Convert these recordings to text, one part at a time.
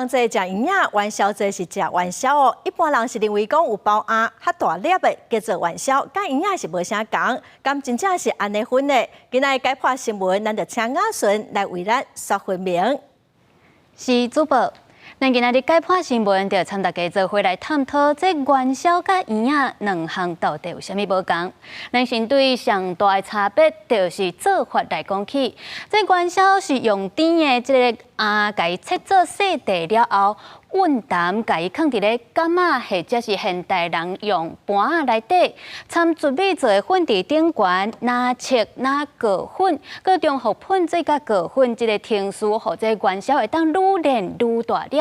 冬節食圓仔，元宵節是食元宵哦。一般人是認為講有包餡較大粒的叫做元宵，佮圓仔是無啥仝，敢真正是按呢分的？今仔解破新聞，咱就請雅純來為咱說分明。是主播。咱今仔日解破新聞，就參大家做伙來探討這元宵佮圓仔兩項到底有啥物無仝。咱先對上大的差別，就是做法來講起。這元宵是用甜的這个餡，共伊切做細塊了後，溫淡共伊囥佇咧粿仔，或者是現代人用盤仔內底，摻糯米做的粉佇頂懸，若切若裹粉，閣重複噴水佮裹粉，這个程序，予這元宵會當愈練愈大粒。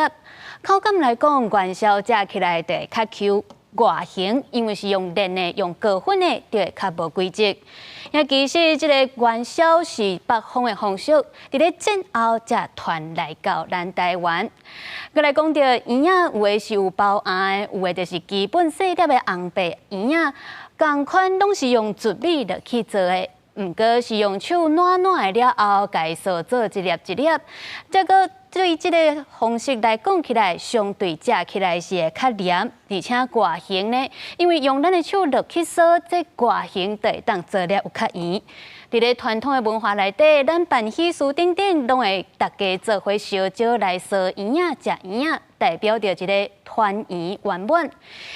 口感來講，元宵食起來就會較 Q，外形因為是用練的、用裹粉的，就會較無規則。也其實這个元宵是北方的風俗，佇咧戰後才傳來到咱台灣。閣來講著圓仔，有的是有包餡的，有的就是基本細粒的紅白圓仔，仝款攏是用糯米落去做的。毋過是用手軟軟的了後，共伊削做一粒一粒。這個對這个方式來講起來，相對食起來是會較黏，而且外形呢，因為用咱的手落去削，這外形就會當做了有較圓。佇咧傳統的文化內底，咱辦喜事等等，攏會大家做伙相招來削圓仔、食圓仔，代表著一个團圓圓滿。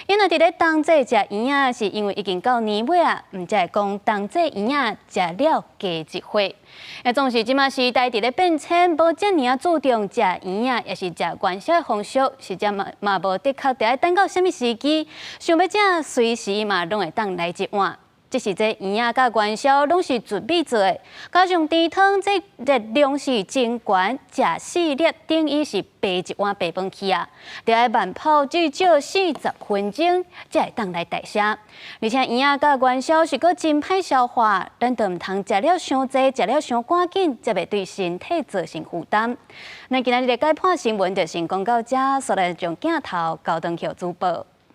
因為佇咧冬節食圓仔，是因為已經到年尾啊，毋才會講冬節圓仔食了加一歲。啊，總是這馬時代佇咧變遷，無遮爾仔注重食圓仔，抑是食元宵的風俗，實在嘛嘛無的確著愛等到啥物時機，想欲食隨時嘛攏會當來一碗。只是這圓仔佮元宵攏是糯米做的，加上甜湯這熱量是真懸，食四粒等於是白一碗白飯去啊！著愛慢泡至少40分鐘，才會當來代謝。而且圓仔佮元宵是閣真歹消化，咱就毋通食了傷濟，食了傷趕緊，才袂對身體造成負擔。咱今仔日的解破新聞就先講到這，煞來將鏡頭交轉予主播。